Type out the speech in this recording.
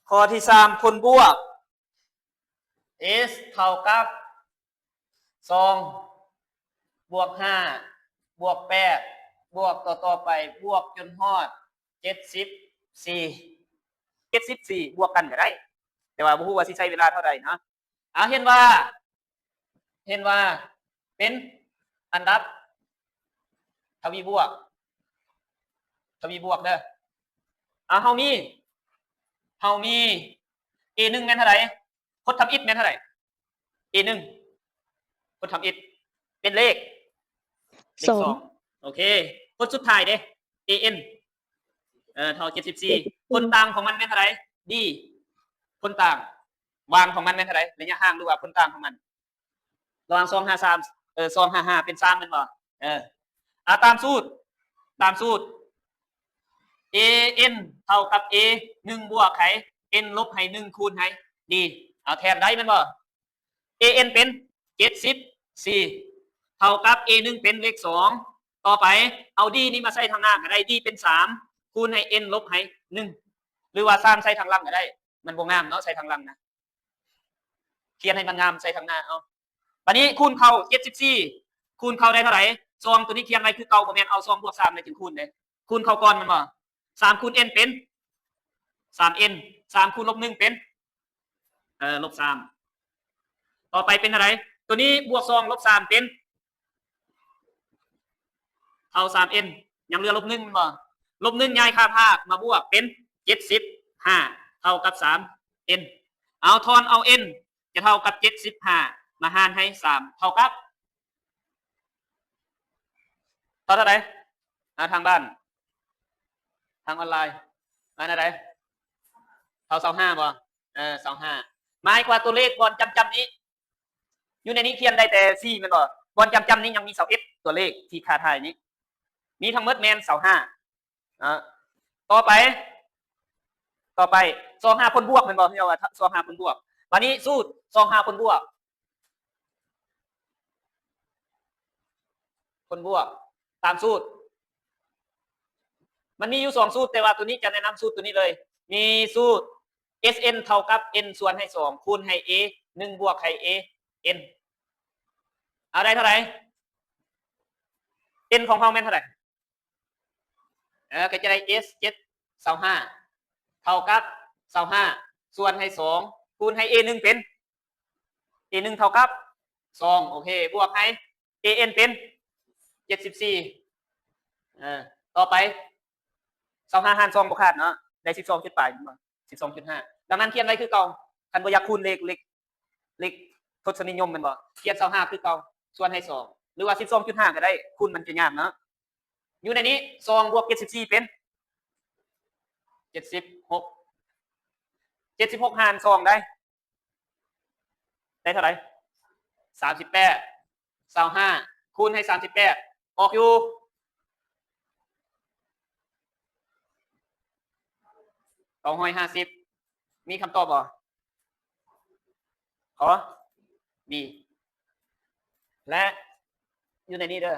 ຂໍ້ທີສາມ ຜົນບວກ S ເທົ່າກັບສອງ ບວກຫ້າ ບວກແປດ ບວກຕໍ່ໆໄປ ບວກຈົນຮອດເຈັດສິບສີ່ ເຈັດສິບສີ່ ບວກກັນກໍໄດ້ ແຕ່ວ່າບໍ່ຮູ້ວ່າຊິໃຊ້ເວລາເທົ່າໃດເນາະ. ເອົາ ເຫັນວ່າ ເຫັນວ່າເປັນອັນດັບທະວີບວກ ທະວີບວກເດີ. ເອົາ ເຮົາມີ ເຮົາມີ A ໜຶ່ງແມ່ນເທົ່າໃດ? ພົດທຳອິດແມ່ນເທົ່າໃດ? A ໜຶ່ງ ພົດທຳອິດເປັນເລກ ເລກສອງ ສອງ. ໂອເຄ ຜົນສຸດທ້າຍເດ້ A N ເອີ ເທົ່າເຈັດສິບສີ່ ຜົນຕ່າງຂອງມັນແມ່ນເທົ່າໃດ? D ຜົນຕ່າງ ຫວ່າງຂອງມັນແມ່ນເທົ່າໃດ? ໄລຍະຫ່າງ ຫຼືວ່າຜົນຕ່າງຂອງມັນ ລະຫວ່າງສອງຫາສາມ ເອີ ສອງຫາຫ້າເປັນສາມແມ່ນບໍ່? ເອີ ອາ ຕາມສູດ ຕາມສູດ A N ເທົ່າກັບ A ໜຶ່ງບວກໃຫ້ N ລົບໃຫ້ໜຶ່ງຄູນໃຫ້ D ເອົາ ແທນໄດ້ແມ່ນບໍ່? A N ເປັນເຈັດສິບສີ່ ເທົ່າກັບ A ໜຶ່ງເປັນເລກສອງ ຕໍ່ໄປເອົາ D ນີ້ມາໃສ່ທາງໜ້າກໍໄດ້ D ເປັນສາມ ຄູນໃຫ້ N ລົບໃຫ້ໜຶ່ງ ຫຼືວ່າສາມໃສ່ທາງຫຼັງກໍໄດ້ ມັນບໍ່ງາມເນາະ ໃສ່ທາງຫຼັງນະ ຂຽນໃຫ້ມັນງາມໃສ່ທາງໜ້າເອົາ. ບາດນີ້ຄູນເຂົ້າເຈັດສິບສີ່ ຄູນເຂົ້າໄດ້ເທົ່າໃດ? ສອງ ໂຕນີ້ຂຽນໄວ້ຄືເກົ່າ ບໍ່ແມ່ນເອົາສອງບວກສາມແລ້ວຈຶ່ງຄູນເດ້ ຄູນເຂົ້າກ່ອນແມ່ນບໍ່? ສາມຄູນ N ເປັນສາມ N ສາມຄູນລົບໜຶ່ງເປັນ ເອີ ລົບສາມ ຕໍ່ໄປເປັນເທົ່າໃດ? ໂຕນີ້ບວກສອງລົບສາມເປັນ ເທົ່າສາມ N ຍັງເຫຼືອລົບໜຶ່ງແມ່ນບໍ່? ລົບໜຶ່ງຍ້າຍຂ້າມຮາກມາບວກເປັນເຈັດສິບຫ້າ ເທົ່າກັບສາມ N ເອົາ ທອນເອົາ N ຈະເທົ່າກັບເຈັດສິບຫ້າມາຫານໃຫ້ສາມ ເທົ່າກັບ ເທົ່າເທົ່າໃດ? ອາ ທາງບ້ານ ທາງອອນລາຍ ມາແນວໃດ? ເທົ່າຊາວຫ້າບໍ່? ເອີ ຊາວຫ້າ ໝາຍຄວາມວ່າຕົວເລກບ່ອນຈ້ຳໆນີ້ ຢູ່ໃນນີ້ຂຽນໄດ້ແຕ່ສີ່ແມ່ນບໍ່? ບ່ອນຈ້ຳໆນີ້ຍັງມີຊາວເອັດ ຕົວເລກທີ່ຂ້າຖ່າຍນີ້ ມີທັງໝົດແມ່ນຊາວຫ້າ ອາ ຕໍ່ໄປ ຕໍ່ໄປ ຊອກຫາຜົນບວກແມ່ນບໍ່? ເຮົາວ່າຊອກຫາຜົນບວກ ບາດນີ້ສູດ ຊອກຫາຜົນບວກ ຜົນບວກ ຕາມສູດ ມັນມີຢູ່ສອງສູດ ແຕ່ວ່າໂຕນີ້ຈະແນະນຳສູດໂຕນີ້ເລີຍ ມີສູດ S N ເທົ່າກັບ N ສ່ວນໃຫ້ສອງ ຄູນໃຫ້ A ໜຶ່ງບວກໃຫ້ A N ເອົາ ໄດ້ເທົ່າໃດ? N ຂອງເຮົາແມ່ນເທົ່າໃດ? ເອີ ກໍຈະໄດ້ S ເຈັດ ຊາວຫ້າ ເທົ່າກັບຊາວຫ້າ ສ່ວນໃຫ້ສອງ ຄູນໃຫ້ A ໜຶ່ງເປັນ A ໜຶ່ງເທົ່າກັບສອງ ໂອເຄ ບວກໃຫ້ A N ເປັນເຈັດສິບສີ່ ເອີ ຕໍ່ໄປ ຊາວຫ້າຫານສອງບໍ່ຂາດເນາະ ໄດ້ສິບສອງຈຸດປາຍ ສິບສອງຈຸດຫ້າ ດັ່ງນັ້ນຂຽນໄວ້ຄືເກົ່າ ຄັນບໍ່ຢາກຄູນເລກ ເລກ ເລກທົດສະນິຍົມແມ່ນບໍ່? ຂຽນຊາວຫ້າຄືເກົ່າ ສ່ວນໃຫ້ສອງ ຫຼືວ່າສິບສອງຈຸດຫ້າກໍໄດ້ ຄູນມັນຈະຍາກເນາະ. ຢູ່ໃນນີ້ ສອງບວກເຈັດສິບສີ່ເປັນ ເຈັດສິບຫົກ ເຈັດສິບຫົກຫານສອງໄດ້ ໄດ້ເທົ່າໃດ? ສາມສິບແປດ ຊາວຫ້າ ຄູນໃຫ້ສາມສິບແປດ ອອກຢູ່ ເກົ້າຮ້ອຍຫ້າສິບ ມີຄຳຕອບບໍ່? ຂໍ B ແລະ ຢູ່ໃນນີ້ເດີ